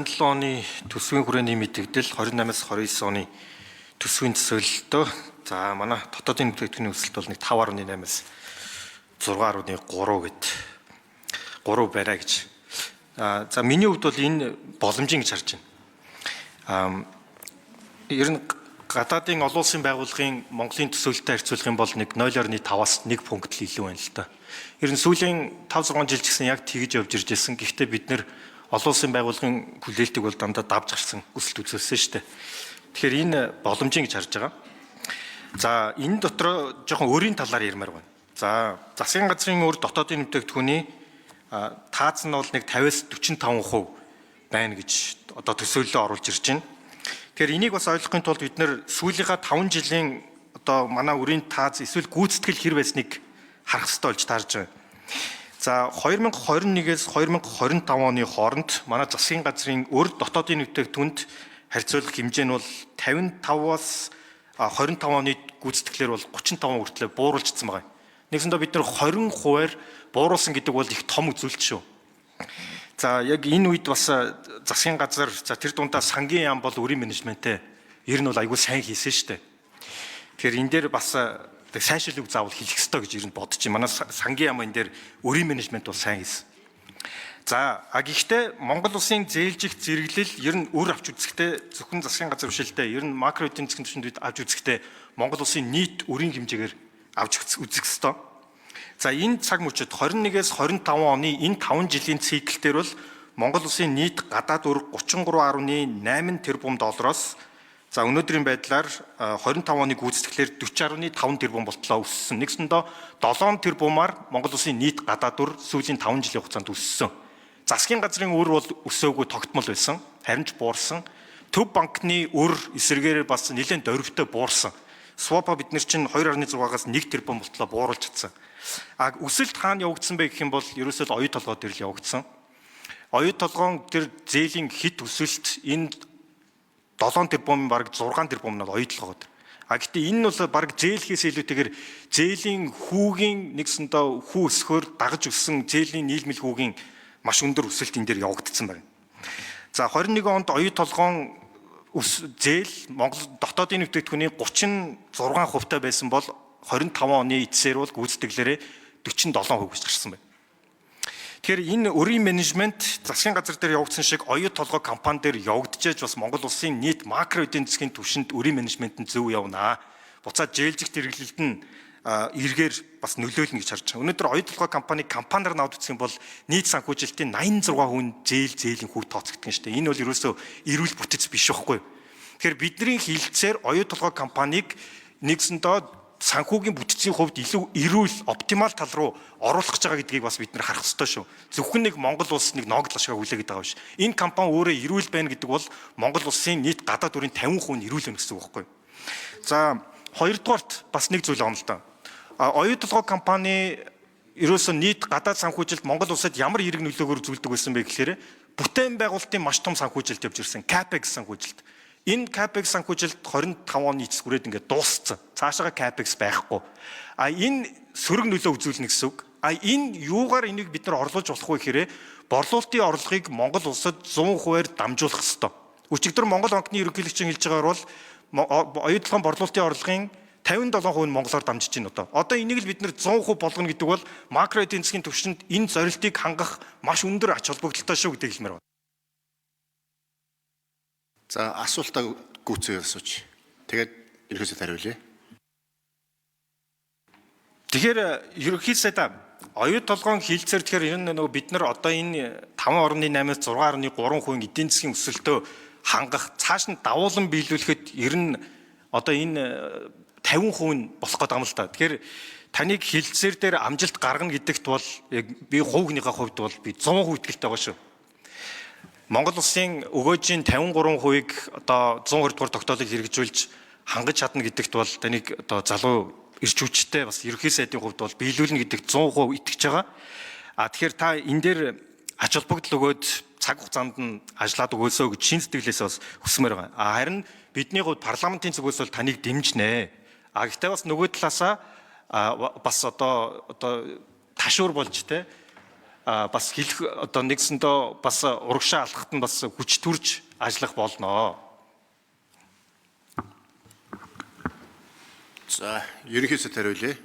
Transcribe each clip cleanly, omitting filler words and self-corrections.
27 оны төсвийн хүрээний мэдэгдэл, 28-аас 29 оны төсвийн төсөөлөлтөө, за, манай дотоодын бүтээгдэхүүний өсөлт бол нэг 5.8-аас 6.3 гэд 3 барай гэж. За, миний хувьд бол энэ боломжийн гэж харж байна. Ер нь гадаадын олон улсын байгууллагын Монголын төсөөлөлтөд харьцуулах юм бол нэг 0.5-аас 1 пункт л илүү байна л да. Ер нь сүүлийн 5 6 жил ч гэсэн яг тэгж явж ирж байсан. Гэхдээ бид нэр олон улсын байгууллагын хүлээлтийг бол дандаа давж гарсан өсөлт үзүүлсэн шүү дээ. Тэгэхээр энэ боломжийн гэж харж байгаа. За, энэ дотор жоохон өрийн талаар ярмаар байна. За, засгийн газрын өр дотоодын бүтээгдэхүүний тааз нь бол нэг 50-аас 45% байна гэж одоо төсөөллөө оруулж ирж байна. Тэгэхээр энийг бас ойлгохын тулд бид нэр сүүлийнхаа 5 жилийн одоо манай өрийн тааз эсвэл гүйцэтгэл хэр байсныг харах хэрэгтэй болж таарж байна. За, 2021-ээс 2025 оны хооронд манай засгийн газрын өр дотоодын бүтээгдэхүүнд харьцуулах хэмжээ нь бол 55-аас 25 оны гүйцэтгэлээр бол 35 хүртлээр бууруулжсэн байгаа юм. Нэгсэндээ бид нар 20 хувиар бууруулсан гэдэг бол их том үзүүлэлт шүү. За, яг энэ үед бас засгийн газар, за, тэр дундаа сангийн яам бол өрийн менежментээ ер нь бол айгүй сайн хийсэн шүү дээ. Тэгэхээр энэ дээр бас сайшаал үг заавал хэлэх ёстой гэж ер нь бодож байна. Манай сангийн яам энэ дээр өрийн менежмент бол сайн хийсэн. За, гэхдээ Монгол улсын зээлжих зэрэглэл ер нь үр авч үзэхдээ зөвхөн засгийн газар биш л дээ. Ер нь макро эдийн засгийн түвшинд бид авч үзэхдээ Монгол улсын нийт өрийн хэмжээгээр авч үзэх ёстой. За, энэ цаг мөчид 21-ээс 25 оны энэ 5 жилийн цикл дээр бол Монгол улсын нийт гадаад өр 33.8 тэрбум доллароос, за, өнөөдрийн байдлаар 25 оны гүйцэтгэлээр 40.5 тэрбум болтлоо өссөн. Нэгсэндээ 7 тэрбумаар Монгол улсын нийт гадаад өр сүүлийн 5 жилийн хугацаанд өссөн. Засгийн газрын өр бол өсөөгүй, тогтмол байсан. Харин ч буурсан. Төв банкны өр эсэргээрээ бас нэлээд дөрвтэй буурсан. Swap бид нар чинь 2.6-аас 1 тэрбум болтлоо бууруулж чадсан. А өсөлт хаана явагдсан бэ гэх юм бол ерөөсөө л оюу толгой дээр л явагдсан. Оюу толгоон тэр зээлийн хит өсөлт, энэ 7 тэрбумын бараг 6 тэрбум нь бол оюу толгой дээр. А гэтээ энэ нь бол бараг зээлхээс илүүтэйгээр зээлийн хүүгийн нэгсэндээ хүү өсөхөөр дагаж өссөн зээлийн нийлмэл хүүгийн маш өндөр өсөлт энэ дээр явагдсан байна. За, 21 онд оюу толгоон зээл Монгол дотоодын бүтээгдэхүүний 36 хувьтай байсан бол 25 оны эцсээр бол гүйцэтгэлээрээ 47% гэж гарсан байна. Тэгэхээр энэ өрийн менежмент засгийн газар дээр явагдсан шиг оюу толгой компани дээр явагдчихэж бас Монгол улсын нийт макро эдийн засгийн түвшинд өрийн менежмент нь зөв явнаа. Буцаад зээлжих зэрэглэлд нь эргээр бас нөлөөлнө гэж харж байгаа. Өнөөдөр оюу толгой компани компаниар навд үзэх юм бол нийт санхүүжилтийн 86% зээлийн хүү тооцогдсон шүү дээ. Энэ бол ерөөсөө эрүүл бүтэц биш байхгүй юу? Тэгэхээр бидний хилцээр оюу толгой компанийг нэгсэндээ санхүүгийн бүтцийн хувьд илүү эрүүл, оптимал тал руу оруулах гэж байгаа гэдгийг бас бид нар харах ёстой шүү. Зөвхөн нэг Монгол улс нэг ногдол ашгаа хүлээгээд байгаа биш. Энэ компани өөрөө эрүүл байна гэдэг бол Монгол улсын нийт гадаад өрийн 50% нь эрүүл байна гэсэн үг байхгүй юу? За, хоёрдугаарт бас нэг зүйл байгаа юм л да. Оюу толгой компани ерөөсөө нийт гадаад санхүүжилт Монгол улсад ямар эерэг нөлөөгөөр үзүүлдэг байсан бэ гэхээр бүтээн байгуулалтын маш том санхүүжилт явж ирсэн. CAPEX санхүүжилт. Энэ CAPEX санхүүжилт 25 оны эцэс хүрээд ингээд дууссан. Цаашаага CAPEX байхгүй. А энэ сөрөг нөлөө үзүүлнэ гэсэн үг. А энэ юугаар энийг бид нар орлуулж болох вэ гэхээр борлуулалтын орлогыг Монгол улсад 100%-аар дамжуулах ёстой. Өчигдөр Монгол банкны ерөнхийлөгчийн хэлж байгаагаар бол оюу толгойн борлуулалтын орлогын 57% нь монголоор дамжиж байна одоо. Одоо энийг л бид нэр 100% болгоно гэдэг бол макро эдийн засгийн түвшинд энэ зорилтыг хангах маш өндөр ач холбогдолтой шүү гэдгийг хэлмээр байна. За, асуултаа гүйцэтгэх асууч. Тэгээд ерөнхий сайд хариулъя. Тэгэхээр ерөнхий сайдаа, оюу толгоон хилцээр, тэгэхээр ер нь нөгөө бид нар одоо энэ 5.8-аас 6.3% эдийн засгийн өсөлтөө хангах, цааш нь давуулан биелүүлэхэд ер нь одоо энэ 50% нь болох гэдэг юм л та. Тэгэхээр таныг хилцээр дээр амжилт гаргана гэдэгт бол яг би хувийнхаа хувьд бол би 100% итгэлтэй байгаа шүү. Монгол улсын өгөөжийн 53%-ийг одоо 120 дугаар тогтоолыг хэрэгжүүлж хангаж чадна гэдэгт бол таныг одоо залуу эрч хүчтэй бас ерөнхий сайдын хувьд бол биелүүлнэ гэдэгт 100% итгэж байгаа. А тэгэхээр та энэ дээр ач холбогдол өгөөд цаг хугацаанд нь ажиллаад өгөөсөө гэж шин сэтгэлээс бас хүсмээр байгаа. А харин бидний хувьд парламентын зүгээс бол таныг дэмжинэ. А гэхдээ бас нөгөө талаасаа бас одоо ташуур болж те Бас хэлэх одоо нэгсэндээ бас урагшаа алхахад нь бас хүч төрж ажиллах болно. За, ерөнхий сайд хариулъя.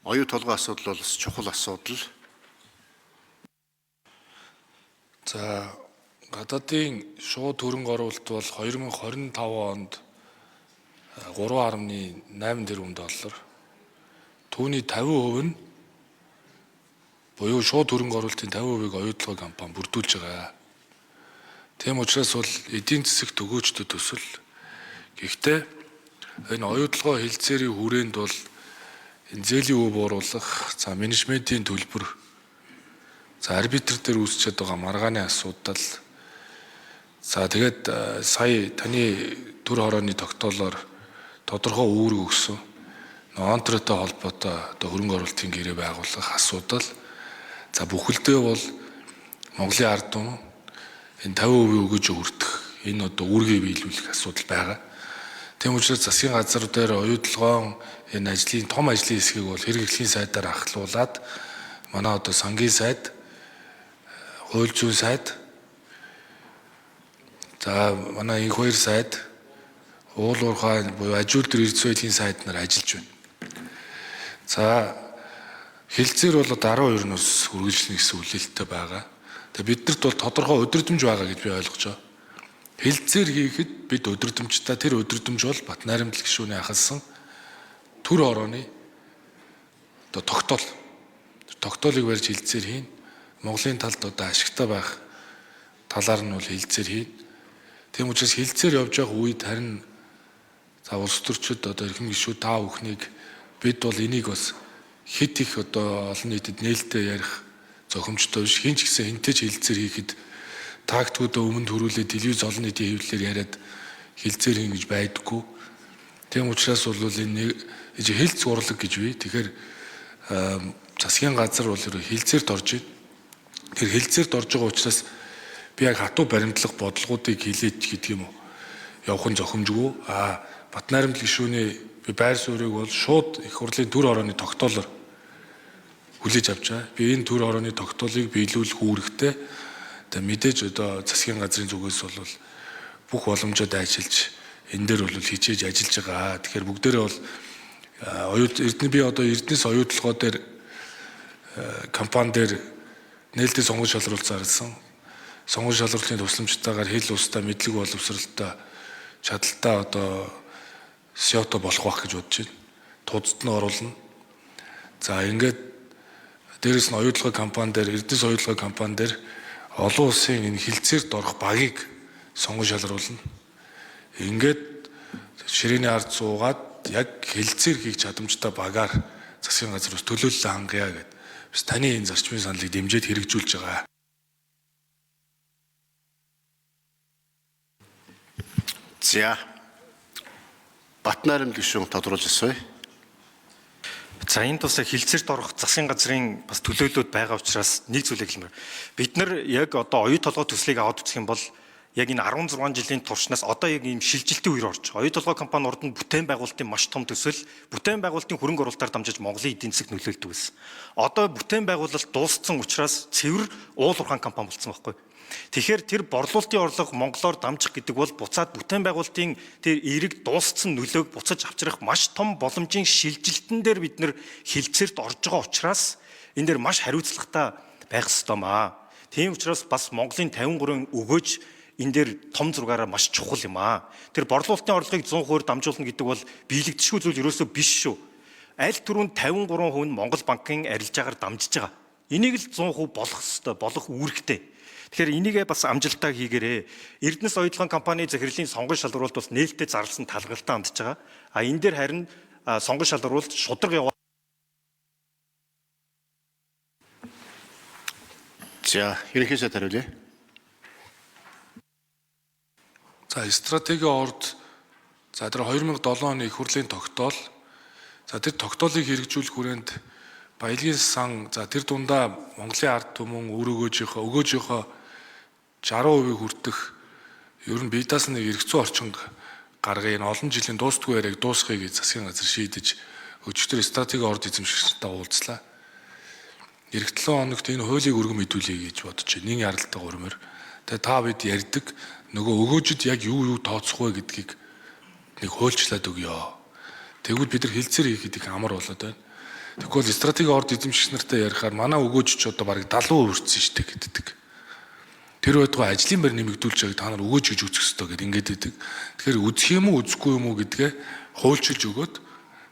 Оюу толгой асуудал бол бас чухал асуудал. За, гадаадын шууд хөрөнгө оруулалт бол 2025 онд 3.8 тэрбум доллар. Түүний 50% нь буюу шууд хөрөнгө оруулалтын 50%-ийг оюутлогын компани бүрдүүлж байгаа. Тийм учраас бол эдийн засаг төгөөжтэй төсөл. Гэхдээ энэ оюутлогоо хэлцээрийн хүрээнд бол энэ зээлийн өв бууруулах, за менежментийн төлбөр, за арбитр дээр үүсчээд байгаа маргааны асуудал. За тэгээд сая таны төр хорооны тогтоолоор тодорхой үүрэг өгсөн. Онтротой холбоотой одоо хөрөнгө оруулалтын гэрээ байгуулах асуудал. За бүхэлдээ бол Монголын ард түмэн энэ 50% өгөж хүртэх энэ одоо үүргээ биелүүлэх асуудал байгаа. Тийм учраас засгийн газар дээр оюутлогоон энэ ажлын том ажлын хэсгийг бол хэрэг эрхлэлийн сайдаар ахлуулад манай одоо сангийн сайд, хууль зүйн сайд, за манай инх хоёр сайд, уул уурхай буюу ажил төр эрдэс байдлын сайд нар ажиллаж байна. За хэлцээр бол 12-ноос үргэлжлэнэ гэсэн хүлээлттэй байгаа. Тэгээ биднэрт бол тодорхой өдөрдмж байгаа гэж би ойлгож байгаа. Хэлцээр хийхэд бид өдөрдмжтэй, тэр өдөрдмж бол Бат Найрамдал гишүүний ахалсан төр орооны одоо тогтоол. Тогтоолыг барьж хэлцээр хийн. Монголын талд одоо ашигтай байх талаар нь бол хэлцээр хийн. Тийм учраас хэлцээр явж байгаа үед харин за улс төрчид одоо эрхэм гишүүд та бүхнийг бид бол энийг бас хит их одоо олон нийтэд нээлттэй ярих зохимжтой биш. Хин ч гэсэн хинтэй ч хэлцээр хийхэд тактикуудаа өмнө төрүүлээ телевиз олон нийтийн хэвлэлээр яриад хэлцээр хийн гэж байдаггүй. Тийм учраас бол энэ хэлц урлаг гэж бий. Тэгэхээр засгийн газар бол хэлцээрт орж байна. Тэр хэлцээрт орж байгаа учраас би яг хатуу баримтлах бодлогоодыг хилээд гэдэг юм уу явах нь зохимжгүй. А Бат Найрамдал гишүүний би байр суурийг бол шууд их хурлын төр орооны тогтоолоор хүлээж авч байгаа. Би энэ төр орооны тогтоолыг биелүүлэх үүрэгтэй. Тэгээ мэдээж одоо засгийн газрын зүгээс бол бүх боломжтой ажиллаж энэ дээр бол хичээж ажиллаж байгаа. Тэгэхээр бүгдээрээ бол Эрдэнэ би одоо Эрдэнэс оюутлогоо дээр компани дээр нээлттэй сонгон шалруулалт зарласан. Сонгон шалруулалтын тусламжтайгаар хэл устай мэдлэг боловсралтай чадaltaа одоо сиото болох байх гэж бодож байна. Тудад нь оруулна. За ингээд дээрэс нь оюутлогын компани дээр Эрдэнэс оюутлогын компани дээр олон улсын энэ хилцээрт орох багийг сонгон шалруулна. Ингээд ширээний ард суугаад яг хилцээр хийх чадамжтай багаар засгийн газар ус төлөөлөл хангая гэд. Бас таны энэ зарчмын саналыг дэмжиж хэрэгжүүлж байгаа. За. Бат Найрамдал гишүүн тодруулж асууя. За энэ тусаа хилцээрт орох засгийн газрын бас төлөөллүүд байгаа учраас нэг зүйлийг хэлмээр. Бид нар яг одоо оюу толгой төслийг аваад үзэх юм бол яг энэ 16 жилийн туршнаас одоо яг ийм шилжилтийн үеэр орж оюу толгой компани урд нь бүтээн байгуулалтын маш том төсөл, бүтээн байгуулалтын хөрөнгө оруулалтаар дамжиж Монголын эдийн засагт нөлөөлдөг байсан. Одоо бүтээн байгуулалт дууссан учраас цэвэр уул уурхайн компани болсон байхгүй. Тэгэхээр тэр борлуулалтын орлого монголоор дамжих гэдэг бол буцаад бүтээн байгуулалтын тэр эерэг дууссан нөлөөг буцаж авчрах маш том боломжийн шилжилтэн дээр бид нэр хилцээрт орж байгаа учраас энэ дээр маш хариуцлагатай байх ёстой маа. Тийм учраас бас Монголын 53-ын өгөөж энэ дээр том зургаараа маш чухал юм аа. Тэр борлуулалтын орлогыг 100% дамжуулна гэдэг бол биелэгдэшгүй зүйл ерөөсөө биш шүү. Аль түрүүнд 53% нь Монгол банкын арилжаагаар дамжиж байгаа. Энийг л 100% болох ёстой, болох үүрэгтэй. Тэгэхээр энийгээ бас амжилттай хийгээрээ. Эрдэнэс оюутлогын компани захирлын сонгон шалруулалт бас нээлттэй зарласан талгалтай хандж байгаа. А энэ дээр харин сонгон шалруулалт шударга яваа. За, ерөнхий сайд хариулъя. За стратегийн орд за тэр 2007 оны их хурлын тогтоол. За тэр тогтоолыг хэрэгжүүлэх хүрээнд баялагын сан за тэр дундаа Монголын ард түмэн үр өгөөжийнхөө 60% хүртэх ер нь бие даасан нэг эргэцүү орчин гаргая, энэ олон жилийн дуустгүй яриаг дуусгая гэж засгийн газар шийдэж өчигдөр стратегийн орд эзэмшигчдээ уулзлаа. Ирэх 7 хоногт энэ хуулийг өргөн мэдүүлье гэж бодож байна. Нин яралтай гурмаар. Тэгээ та бид ярьдаг нөгөө өгөөжид яг юу юу тооцох вэ гэдгийг нэг хуульчлаад өгье. Тэгвэл бид нар хэлцээр хийхэд их амар болоод байна. Тэгэхгүй бол стратеги орд эзэмшигч нартай ярихаар манай өгөөж ч одоо бараг 70% хүрсэн шүү дээ гэддэг. Тэр байтугай ажлын байр нэмэгдүүлж байгааг та нар өгөөж гэж үзэх ёстой гэд ингээд байдаг. Тэгэхээр үзэх юм уу үзэхгүй юм уу гэдгээ хуульчилж өгөөд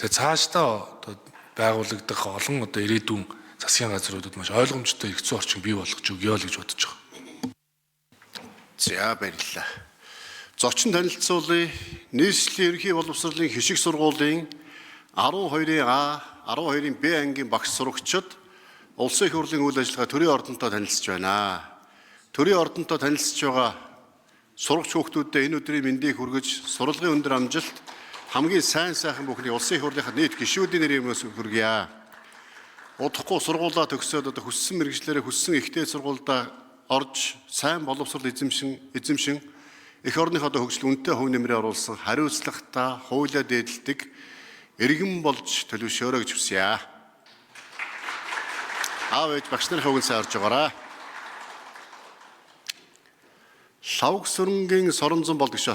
тэгээ цаашдаа одоо байгуулагдах олон одоо ирээдүйн засгийн газруудад маш ойлгомжтой эрх зүйн орчин бий болгож өгье л гэж бодож байгаа. За, баярлалаа. Зочин танилцуулъя. Нийслэлийн ерөнхий боловсролын хишиг сургуулийн 12-ын А, 12-ын Б ангийн багш сурагчид Улсын их хурлын үйл ажиллагаа төрийн ордонтой танилцж байна. Төрийн ордонтой танилцж байгаа сурагч хүүхдүүдэд энэ өдрийн мэндийг хүргэж, сурлагын өндөр амжилт, хамгийн сайн сайхан бүхний Улсын их хурлынхаа нийт гишүүдийн нэрийн өмнөөс хүргье. Удахгүй сургуулаа төгсөөд одоо хүссэн мэргэжлээрээ хүссэн ихтэй сургуульдаа орж сайн боловсрол эзэмшин эх орныхоо одоо хөгжил үнэтэй хувь нэмрээ оруулсан хариуцлагатай хуулиа дээдэлдэг иргэн болж төлөвшөөрэй гэж хүсье. Аав ээж багш нарын үгэнд сайн орж байгаарай. Лавг сүрэнгийн соронзон болдог шүү.